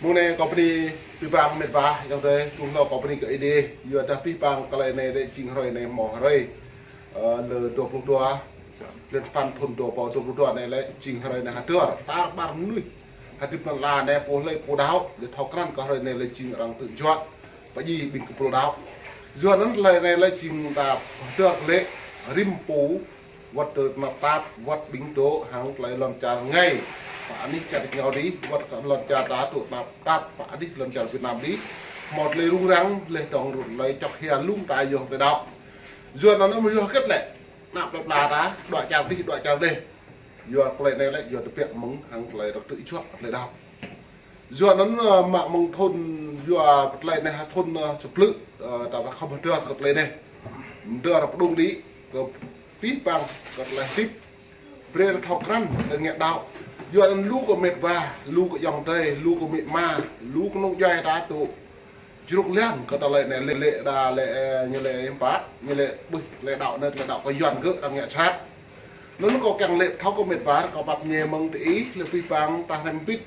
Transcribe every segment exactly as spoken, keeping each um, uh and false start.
Mơ̆ng anai kâo bơni abih bang met wa, ayŏng adơi, tui hlâo kâo bơni kơ Ơi Adai, yua dah abih bang tơlơi anai lĕ jing hrơi anai hmâo hrơi, ơ, lơ dua pluh dua, blan sapăn thŭn dua rơbâo dua pluh dua anai lĕ jing hrơi anai hơdơr tar ƀar mơnuih hơdip lŏn ala anai, pô hlơi pô đaŏ, lĕ thâo krăn kơ hrơi anai lĕ jing arăng tŭ juă, pơjing ƀing kơpul đaŏ. Yua anŭn tơlơi anai lĕ jing ta hơdơr lĕ rĭm pô wơ̆t tơ tơnap tap, wơ̆t ƀing dŏ hăng tơlơi lŏn čar rơngai. Pơ anih čar rơngai dih, wơ̆t kơ lŏn čar ta dŏ tơnap tap, pơ anih lŏn čar Việt Nam dih, hmâo tơlơi rŭng răng, lĕ dŏng rŭng tơlơi čŏk hia lung ta yua tơlơi đaŏ. Yua anŭn mơ̆ yua hơget lĕ, ană plơi pla ta, dŏ čar dih, dŏ čar dih. Yua tơlơi anai lĕ, yua tơbiă mơ̆ng hăng tơlơi arăng tŭ juă tơlơi đaŏ. Yua anŭn, ơ, mă mơ̆ng thŭn, yua tơlơi anai ha thŭn, ơ, sơplư̆, ơ, ta ƀu khŏm hơdơr kơ tơlơi anai. Hơdơr pơdŏng đĭ, kơ abih bang, kơ tơlơi hơdip. Brơi ta thâo krăn, tơlơi ngă đaŏ. Yua anŭn lu kơ met wa, lu kơ ayŏng adơi, lu kơ amĭ ama, lu kơ nŏng djuai ta tŭ jrŭk lian, kơ tơlơi anai lĕ, lĕ đa lĕ, ơ, ñu lĕ hiư̆m pă, ñu lĕ ƀuh, tơlơi đaŏ anai, tơlơi đaŏ kơ Yuan gơ̆ arăng ngă sat. Anŭn kâo kiăng lĕ thâo kơ met wa, kâo pap ñe mơ̆ng tơ ih, lĕ abih bang ta hrăm bit.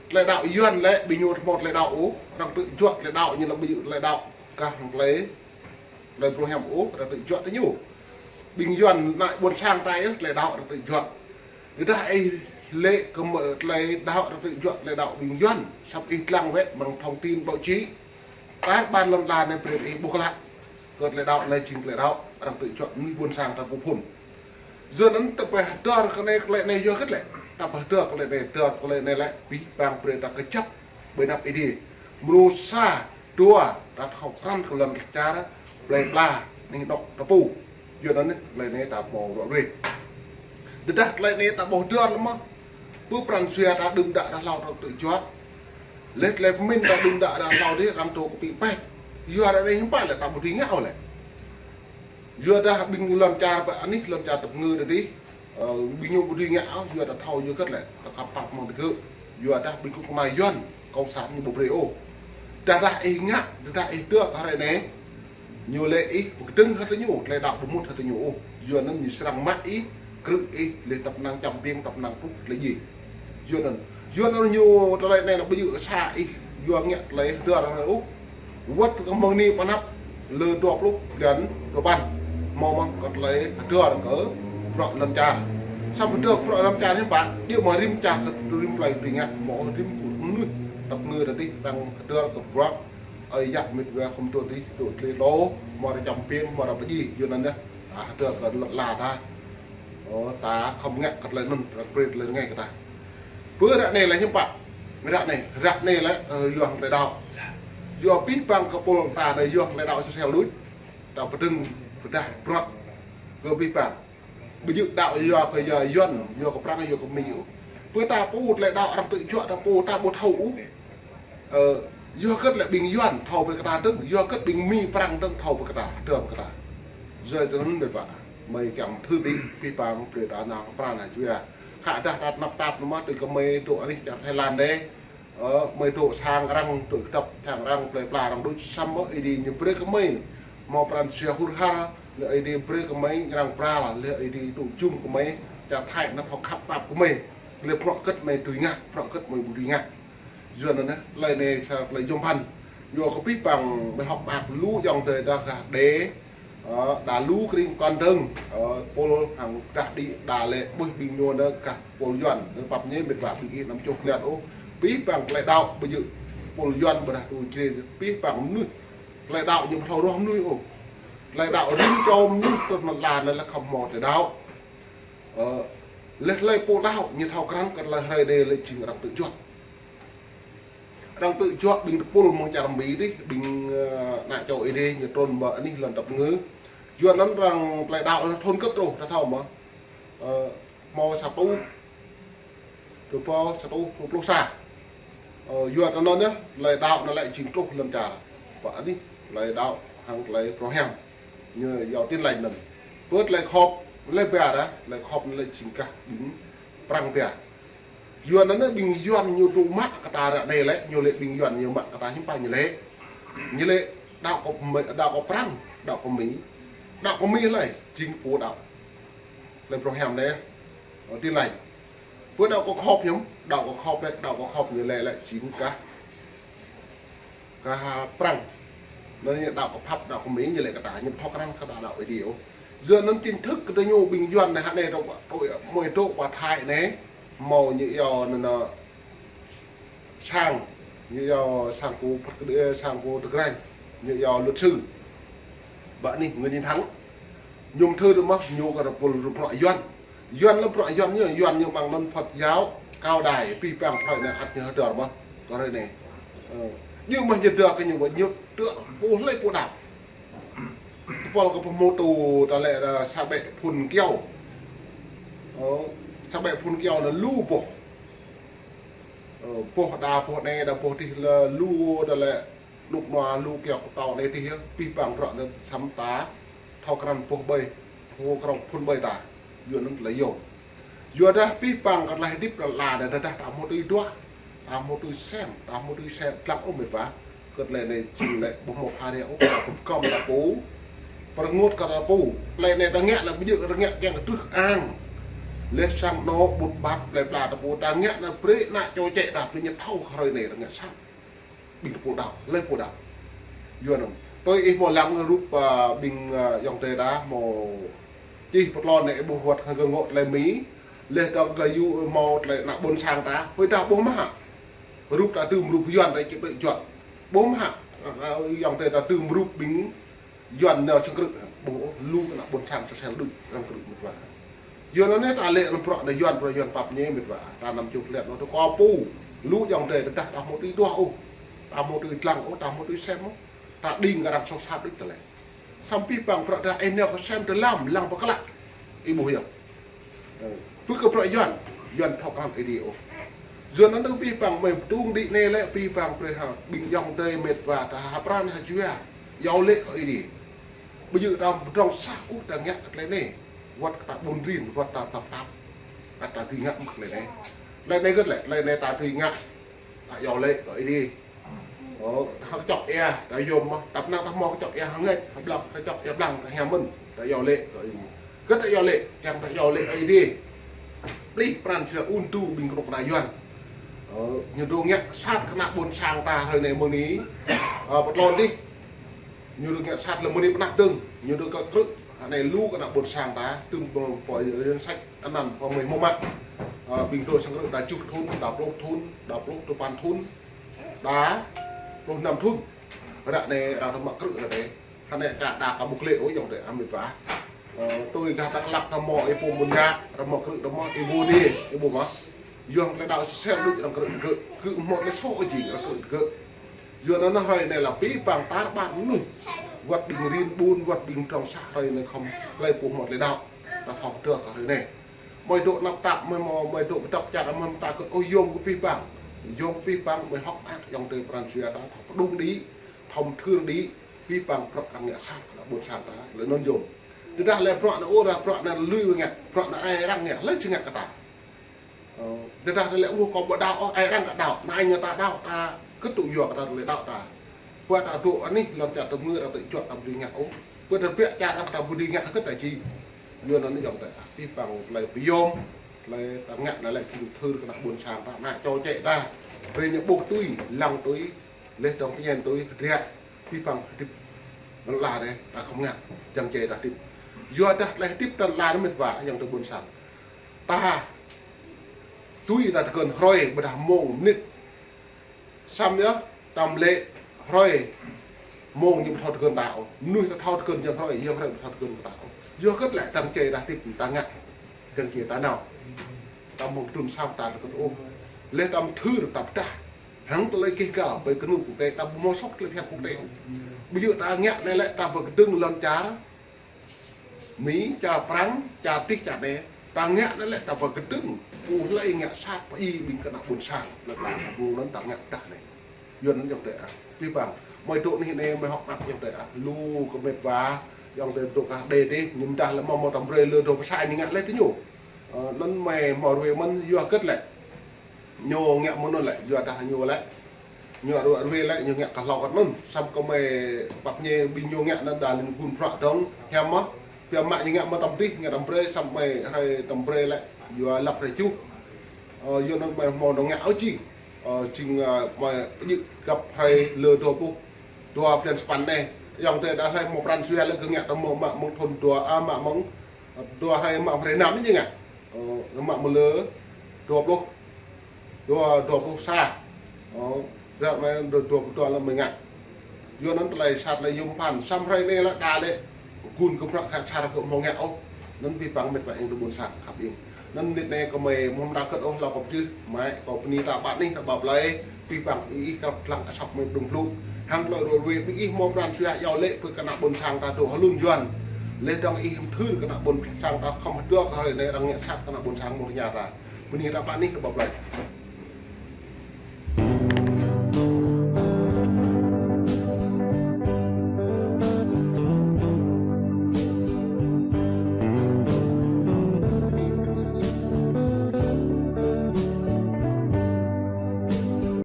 Tơlơi đaŏ Yuan lĕ, ƀing ñu hmâo tơlơi đaŏ ôh, arăng tŭ juă tơlơi đaŏ ñu lĕ ƀu djơ̆ tơlơi đaŏ kah hăng tơlơi, tơlơi pơrơhiam ôh, arăng tŭ juă tơ ñu. Ƀing Yuan anai ƀôn sang ta yơh, tơlơi đaŏ arăng tŭ juă. Tơdah ih lĕ kơ mơ̆ tơlơi đaŏ arăng tŭ juă tơlơi đaŏ ƀing Yuan, samơ̆ ih lăng wơ̆t mơ̆ng thông tin báo chí. Tar ƀar lŏn ala anai brơi ih ƀuh klă. Kơ tơlơi đaŏ anai jing tơlơi đaŏ arăng tŭ juă mơnuih ƀôn sang ta pơphun. Yua anŭn ta pơhơdơr kơ anai, tơlơi anai yua hơget lĕ. Ta pơhơdơr kơ tơlơi anai, hơdơr kơ tơlơi anai lĕ, abih bang brơi ta kơjăp ƀơi anăp Ơi Adai. Mrô sa, dua, ta thâo krăn kơ lŏn čar, plơi pla, anih dŏ ta pô. Yua anŭn tơlơi anai ta hmâo rŏ ruai. Tơdah tơlơi anai ta ƀu hơdơr lĕ mơ̆, pơ pran jua ta đưm đă đah hlâo arăng tŭ juă. Lĕ tơlơi pơmĭn ta đưm đă đah hlâo dih arăng tŭ kơpĭ pĕt. Yua ră anai hiư̆m pă lĕ ta ƀu dưi ngă ôh lĕ. Yua dah ƀing lŏn čar pơ anih lŏn čar tơpơngư ta dih, ơ, ƀing ñu ƀu dưi ngă ôh, yua ta thâo yua hơget lĕ, ta khăp pap mơ̆ng tơgŭ. Yua dah ƀing kơnuk kơna Yuan, cộng sản ñu ƀu brơi ôh. Tơdah ih ngă, tơdah ih hơdơr kơ hrơi anai, ñu lĕ ih pơkơdơ̆ng hơdơr ñu, tơlơi đaŏ ƀu mŭt hơdơr ñu ôh. Yua anŭn ñu srăng mă ih, krư̆ ih, lĕ tăp năng čăm piêng, tăp năng truh tơlơi djai. Yua anŭn, yua anŭn ñu tơlơi anai ñu ƀu djơ̆ sa ih, yua ngă tơlơi hơdơr anŭn ôh. Wơ̆t kơ mơ̆ng anai pơ anăp lơ dua pluh blan dua păn. Hmâo mơ̆ng kơ tơlơi hơdơr kơ bruă lŏn čar. Samơ̆ hơdơr bruă lŏn čar hiư̆m pă, djơ̆ mơ̆ rĭm čar kơ rĭm plơi tơngan, hmâo rĭm mơnuih tơpơngư ta dih arăng hơdơr kơ bruă. Ơi yă met wa khŏm tŭ dih, tŭ tơlơi đaŏ, hmâo arăng čăm piêng, hmâo arăng pơjing, yua anŭn yơh. Ta hơdơr kơ lŏn ala ta. Ơ, ta khŏm ngă kơ tơlơi anŭn, arăng brơi tơlơi rơngai kơ ta. Pơ ră anai lĕ hiư̆m pă. Ră anai, ră anai lĕ, ơ, yua hăng tơlơi đaŏ. Yua abih bang kơpul ta anai yua hăng tơlơi đaŏ sosial đôč. Ta pơdơ̆ng pơdah bruă kơ abih bang. Ƀu djơ̆ đaŏ yua kơ yua Yuan, yua kơ Prăng, yua kơ Mi ôh. Pơ ta pô tơlơi đaŏ arăng tŭ juă ta pô ta ƀu thâo ôh. Ơ, yua hơget lĕ ƀing Yuan thâo brơi kơ ta dơ̆ng, yua hơget ƀing Mi Prăng dơ̆ng thâo brơi kơ ta, hơdơr brơi kơ ta. Yua tơ anŭn met wa, mơi kiăng thư tĭ, abih bang brơi ta nao Prăng nao jua. Khă dah ta tơnap tap nao mơ̆, tui kơ mơi dŏ anih čar Thái Lan dih. Ơ, mơi dŏ sang arăng, dŏ kơdŏp sang arăng, plơi pla arăng đôč, samơ̆ Ơi Adai ñu brơi kơ mơi hmâo pran jua hur har, lĕ Ơi Adai brơi kơ mơi arăng pral, lĕ Ơi Adai dŏ jum kơ mơi, čar Thái anŭn thâo khăp pap kơ mơi, lĕ bruă hơget mơi dưi ngă, bruă hơget mơi ƀu dưi ngă. Yua anŭn yơh, tơlơi anai sa tơlơi yôm phăn. Yua kơ abih bang mơi hơ̆k mơak lu ayŏng adơi dah gah đe, ơ, đa lu krĭng kŏn dơ̆ng, ơ, pôl hăng gah đĭ đa lĕ ƀuh ƀing ñu anŭn gah pôl Yuan, anŭn pap ñe met wa ƀing ih anăm čuh liat ôh. Abih bang tơlơi đaŏ ƀu djơ̆ pôl Yuan ƀôdah tui črê, abih bang mơnuih. Tơlơi đaŏ ñu ƀu thâo ruah mơnuih ôh. Tơlơi đaŏ rĭm čô mơnuih tơ lŏn ala anai lĕ khŏm hmâo tơlơi đaŏ. Ơ, lĕ tơlơi pô đaŏ ñu thâo krăn kơ tơlơi hrơi anai lĕ jing arăng tŭ juă. Arăng tŭ juă ƀing tơpul mơ̆ng čar Mi dih, ƀing, ơ, ană čô Ơi Adai ñu trŭn pơ anih lŏn tơpơngư. Yua anŭn arăng tơlơi đaŏ anŭn thŭn hơget truh, ta thâo mơ̆. Ơ, hmâo sa rơtuh, tơpă sa rơtuh dua pluh sa. Ơ, yua anŭn yơh, tơlơi đaŏ anŭn lĕ jing truh lŏn čar. Pơ anih, tơlơi đaŏ hăng tơlơi pơrơhiam. Ñu yua Tin Lành anŭn. Pơ tơlơi khŏp, tơlơi ba dah, tơlơi khŏp anŭn lĕ jing gah ƀing Prăng ba. Yua anŭn ƀing Yuan ñu dŏ mă kơ ta ră anai lĕ, ñu lĕ ƀing Yuan ñu mă kơ ta hiư̆m pă ñu lĕ. Ñu lĕ đaŏ kơ Mi, đaŏ kơ Prăng, đaŏ kơ Mi. Đaŏ kơ Mi lĕ, jing pô đaŏ. Tơlơi pơrơhiam anai, ơ, Tin Lành. Pơ đaŏ kơ khŏp hiư̆m, đaŏ kơ khŏp lĕ, đaŏ kơ khŏp ñu lĕ lĕ jing gah Kah Prăng. Anŭn ñu đaŏ kơ Pháp, đaŏ kơ Mi, ñu lĕ kơ ta, ñu thâo krăn kơ ta đaŏ Ơi Adai ôh. Yua anŭn chính thức kơ ta ñu ƀing Yuan anai hă anai, rŏk ƀă, ôi, mơi trŏ ƀă Thái anai, hmâo ñu yua anŭn, anŭn sang, ñu yua sang pô Phật, ơ, sang pô Tơgrañ, ñu yua luật sư. Ƀă anih Nguyễn Đình Thắng. Ñu mơthưr mơ̆, ñu kơ rơpul rơprŏ Yuan. Yuan lĕ prŏ Yuan ñu, Yuan ñu mơ̆ng anŭn Phật giáo, Cao Đài, pih pang prŏ anai ăt ñu hơdơr mơ̆, kơ hrơi anai. Ơ, ñu mơ̆ ñu hơdơr kơ ñu, ƀă ñu tơ̆ pô hlơi pô đaŏ. Tơpul kơ pơhmutu ta lĕ, ơ, sa ƀĕ phŭn kyâo. Ơ, sa ƀĕ phŭn kyâo anŭn lu boh. Ơ, boh đa boh anai, đa boh adih lĕ lu, ta lĕ nuk nua lu kyâo kơtâo anai adih yơh, pih pang prŏ anŭn săm ta thâo krăn boh ƀơi, thâo krăn phŭn ƀơi ta. Yua anŭn tơlơi yôm. Yua dah pih pang kơ tơlơi hơdip lŏn ala anai, dah, dah ta hmâo tui duah, ta hmâo tui sem, ta hmâo tui sem lăng ôh met wa. Kơ tơlơi anai jing lĕ ƀu hmâo pha rĕ ôh, ta kŭm kŏm ta pô, pơrơngot kơ ta pô. Tơlơi anai ta ngă lĕ ƀu djơ̆ ta ngă kiăng kơ truh ang. Leh sang anŏ ƀut ƀat plơi pla ta pô, ta ngă anai brơi ană čô čĕ ta, brơi ñu thâo kơ hrơi anai ta ngă sat. Ƀing ta pô đaŏ, hlơi pô đaŏ. Yua anŭn. Tui ih hmâo lăng rup, ơ, ƀing, ơ, ayŏng adơi ta hmâo čih pơtlon anai ƀuh wơ̆t hăng gơ̆ ngŏ tơlơi Mi. Leh dơ̆ng gơ̆ yua hmâo tơlơi ană ƀôn sang ta. Hơi ta ƀuh mơ̆ hă. Rup ta tơm rup Yuan ta čih ƀơi Yuan. Ƀuh mơ̆ hă. Ơ, ơ, ayŏng adơi ta tơm rup ƀing Yuan nao sang krư̆, ƀuh ôh, lu kơ ană ƀôn sang sơsel đuč, sang krư̆ met wa. Yuan anai ta lĕ anŭn prŏ anai Yuan, prŏ Yuan pap ñe met wa. Ta năm čô klĕt anŭn tơ kơ pô, lu ayŏng adơi ta dah ta hmâo tui duah ôh, ta hmâo tui lăng ôh, ta hmâo tui sem ôh, ta đing kơ arăng soh sat đuč tơlơi. Săm pih pang prŏ dah ih nao kơ sem tơ lăm, lăng pơklă. Ih ƀuh yơh. Ơ, pơ̆k kơ prŏ Yuan, Yuan thâo krăn Ơi Adai ôh. Yua anŭn tơ pih pang mơi pơdơ̆ng đĭ anai lĕ pih pang prĕ hă, ƀing ayŏng adơi met wa ta hăp pran hă jua, iâu lĕ kơ Ơi Adai. Ƀu djơ̆ ta pơdrŏng sah ôh ta ngă kơ tơlơi anai. Wơ̆t kơ ta ƀun rin, wơ̆t ta tơnap tap. Kơ ta dưi ngă mơ̆ kơ tơlơi anai. Tơlơi anai gơ̆t lĕ, tơlơi anai ta dưi ngă. Ta iâu lĕ kơ Ơi Adai. Ơ, hă kơčŏk ia, ta yôm mơ̆, ta pơnăng ta hmâo kơčŏk ia hơngĕt, hă blang, kơčŏk ia blang, ta hiam mơ̆n, ta iâu lĕ kơ Ơi Adai. Kơ ta iâu lĕ, kiăng ta iâu lĕ Ơi Adai. Plih pran jua ŭn tŭ ƀing kơnuk kơna Yuan. Ơ, ñu dŏ ngă sat kơ ană ƀôn sang ta hrơi anai mơ̆ng anai. Ơ, pơtlon adih. Ñu dŏ ngă sat lĕ mơ̆ng anai pơnah dơ̆ng, ñu dŏ kơ krư̆, anai lu kơ ană ƀôn sang ta, tơm pô, pô, danh sách anăn pơmơi hmâo mă. Ơ, ƀing dŏ sang krư̆ đa tơjuh thŭn, đa pluh thŭn, đa pluh duapăn thŭn, đa pluh năm thŭn. Ră anai arăng dŏ mă krư̆ ră anai. Hă anai kơ đa kơ ƀu klĕ ôh ayŏng adơi ơ met wa. Ơ, tui gah ta klăp ta hmâo ih pô ƀôn yă, arăng mă krư̆ ta hmâo ih ƀu djơ̆, ih ƀu mă. Yua tơlơi đaŏ sel đuč arăng krư̆ gơ̆, gơ̆ hmâo tơlơi soh jing arăng krư̆ gơ̆. Yua anŭn hrơi anai lĕ pih pang tar ƀar mơnuih. Wơ̆t ƀing rin ƀun, wơ̆t ƀing trong sah hrơi anai khŏm hlơi pô hmâo tơlơi đaŏ. Ta thâo tơ̆ kơ hrơi anai. Mơi dŏ tơnap tap, mơi hmâo, mơi dŏ pơdŏp čar, mơi ta kơ ôh yôm kơ pih pang. Yôm pih pang mơi hŏk mơak ayŏng adơi pran jua ta, thâo pơdơ̆ng đĭ, thâo mơthưr đĭ, pih pang prŏ arăng ngă sat kơ ană ƀôn sang ta, lĕ anŭn yôm. Tơdah lĕ prŏ anai ôh, dah prŏ anai lui ngă, prŏ anai ai arăng ngă, hlơi či ngă kơ ta. Ơ, tơdah lĕ ôh kơ ƀu đaŏ ôh, ai arăng kơ đaŏ, anai ñu ta đaŏ, ta kơtŭ yua kơ ta lĕ đaŏ ta. Pơ ta dŏ anih, lŏn čar tơmư̆ arăng tơčuăt ta ƀu dưi ngă ôh. Pơ ta biă čar arăng ta ƀu dưi ngă kơ ta či. Yua anŭn ayŏng adơi, pih pang tơlơi pơyom, tơlơi ta ngă anai lĕ jing thâo kơ ană ƀôn sang ta, ană čô čĕ ta. Brơi ñu ƀuh tui, lăng tui, leh dơ̆ng pơñen tui, hơdră, pih pang hơdip. Lŏn ala anai, ta khŏm ngă, jăng čê ta hơdip. Yua dah tơlơi hơdip ta lŏn ala anai met wa, ayŏng adơi ƀôn sang. Ta tui ta tơkơn hrơi, ƀôdah mông, mơnit. Săm yơh, tơm lĕ hrơi, mông ñu ƀu thâo tơkơn ta ôh. Mơnuih ta thâo tơkơn jăng hrơi, jăng hrơi ƀu thâo tơkơn ta ôh. Yua hơget lĕ jăng čê ta hơdip ta ngă, jăng čê ta nao. Ta mông tŭn săm ta tơkơn ôh. Leh ta mơthưr ta pơdah. Hăng tơlơi gêh gal ƀơi kơnung quốc tế, ta ƀu hmâo soh tơlơi phiăn quốc tế ôh. Ƀu djơ̆ ta ngă anai lĕ ta pơkơdơ̆ng lŏn čar Mi, čar Prăng, čar adih čar anai, ta ngă anai lĕ ta pơkơdơ̆ng, ƀu hlơi ngă sat pơ-i ƀing kơ ană ƀôn sang, lĕ ta ƀu anŭn ta ngă pơdah anai. Yua anŭn ayŏng adơi ah, pih pang, mơi dŏ anih anai mơi hŏk mơak ayŏng adơi ah, lu kơ met wa, ayŏng adơi dŏ kơ đê dih, ñu mơdah lĕ mơ̆ mơ̆ tơm brơi lơ dŏ pơsai ñu ngă lĕ tơ ñu. Ơ, anŭn mơi hmâo ruai mơ̆n yua hơget lĕ. Ñu ngă mơ̆ anŭn lĕ, yua dah ñu lĕ. Ñu ruai ruai lĕ, ñu ngă kơ hlâo kơ anŭn. Săm kơ mơi pap ñe ƀing ñu ngă anŭn đa lin gun prăk dơ̆ng, hiam mơ̆. Biă mă ñu ngă mơ̆ tơm dih, ngă tơm brơi, săm mơi hrơi tơm brơi lĕ, yua lăp hrơi čuh. Ơ, yua anŭn mơi hmâo anŭn ngă ôh jing. Ơ, jing, ơ, mơi pơjing găp hrơi lơ dua pluh dua blan sapăn anai. Yŏng tơ đa hrơi mơ̆ng pran jua lơ kơ ngă tơ mơ̆ng mă mơ̆ng thun dua, a, mă mơ̆ng, ơ, dua hrơi mă hrơi năm ñu ngă. Ơ, mă mơ̆ng lơ dua pluh dua, dua pluh sa. Ơ, ră anai dua, dua pluh dua lơ mơi ngă. Yua anŭn tơlơi sat lĕ yôm phăn, samơ̆ hrơi anai lĕ đa lĕ gun kơ prăk kơ čar kơ mơ̆ng ngă ôh. Anŭn abih bang met wa ing tơ ƀôn sang khăp ing. Anŭn nit anai kơ mơi mơ̆ng đa kơt ôh hlâo kơ pơjưh, mơi kơ bơni ta ƀă anih ta ƀă blai, abih bang ih kăp lăng asăp mơi dŏng pluk. Hăng tơlơi rô rue ƀing ih mơ̆ng pran jua yua lĕ pơ kơ ană ƀôn sang ta dŏ hlŭn Yuan. Lĕ dŏng ih hơmthưr kơ ană ƀôn sang ta khŏm hơdơr kơ hrơi anai arăng ngă sat kơ ană ƀôn sang mơ̆ng rơña ta. Bơni ta ƀă anih ta ƀă blai.